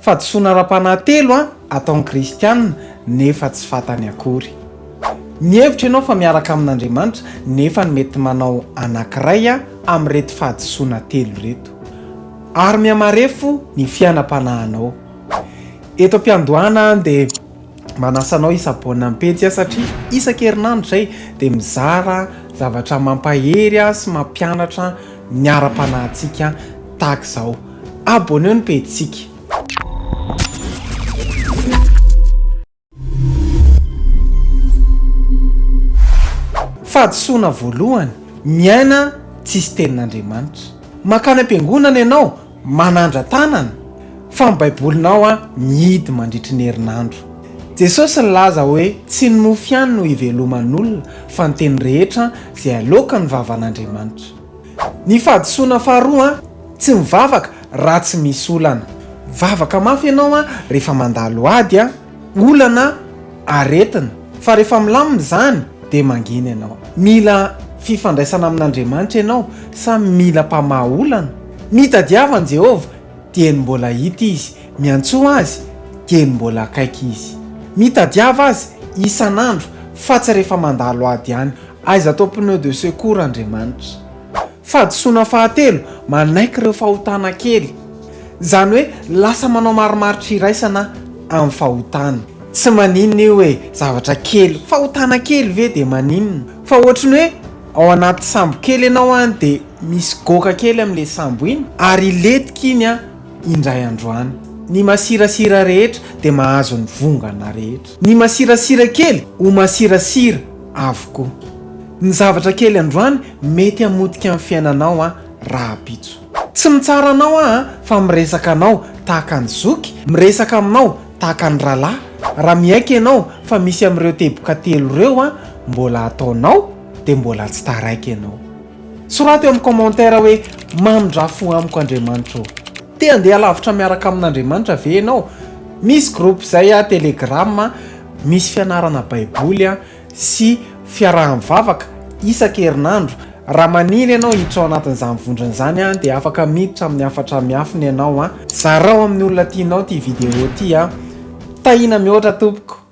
Fahadisoana ara-panahy telo ataon'ny kristiana nefa tsy fantany akory. Mihevitra ianao fa miaraka amin'Andriamanitra nefa ny mety manao anankiray amin'ireto fahadisoana telo ireto. Ary mihamarefo ny fiainam-panahinao. Eto am-piandohana dia manasa anao hi-s'abonne amin'ny pejy aho satria isan-kerinandro izay dia mizara zavatra mampahery sy mampianatra ny ara-panahintsika tahaka izao. Abonneo ny pejintsika. Fahadisoana voalohany, miaina tsisy tenin'Andriamanitra. Mankany am-piangonana ianao, manandra-tanana, fa ny Baibolinao mihidy mandritry ny herinandro. Jesosy nilaza hoe tsy ny mofo ihany no iveloman'olona fa ny teny rehetra izay aloakan'ny vavan'Andriamanitra. Ny fahadisoana faharoa, tsy mivavaka raha tsy misy olana. Mivavaka mafy ianao rehefa mandalo ady, olana, aretina. Fa rehefa milamina izany dia mangina ianao. Mila fifandraisana amin'Andriamanitra ianao sa mila mpamaha olana? Mitadiava an'i Jehovah dieny mbola hita izy, miantsoa azy dieny mbola akaiky izy. Mitadiava azy isan'andro fa tsy rehefa mandalo ady ihany. Aiza atao pneu de secours Andriamanitra. Fahadisoana fahatelo, manaiky ireo fahotana kely. Izany hoe lasa manao marimaritra iraisana amin'ny fahotana. Tsy maninona io e, zavatra kely, fahotana kely ve dia maninona? Fa ohatry ny hoe ao anaty sambo kely ianao an dia misy goaka kely amin'ilay sambo iny ary hilentika iny an indray andro any. Ny masirasira rehetra dia mahazo ny vongana rehetra. Ny masirasira kely ho masirasira avokoa. Ny zavatra kely androany mety hamotika ny fiainanao an rahampitso. Tsy mitsara anao aho an fa miresaka anao tahaka ny zoky, miresaka aminao tahaka ny rahalahy, raha miaiky ianao fa misy amin'ireo teboka telo ireo an mbola ataonao dia mbola tsy taraiky ianao. Soraty eo amin'ny commentaire hoe mamindrà fo amiko Andriamanitra ô. Te handeha lavitra miaraka amin'Andriamanitra ve ianao? Misy groupe izay an telegram misy fianarana baiboly an sy fiaraha-mivavaka isan-kerinandro. Raha maniry ianao hiditra ao anatin'izany vondrona izany dia afaka miditra amin'ny hafatra miafina ianao. Zarao amin'ny olona tianao ity vidéo ity. Tahiana mihoatra tompoko.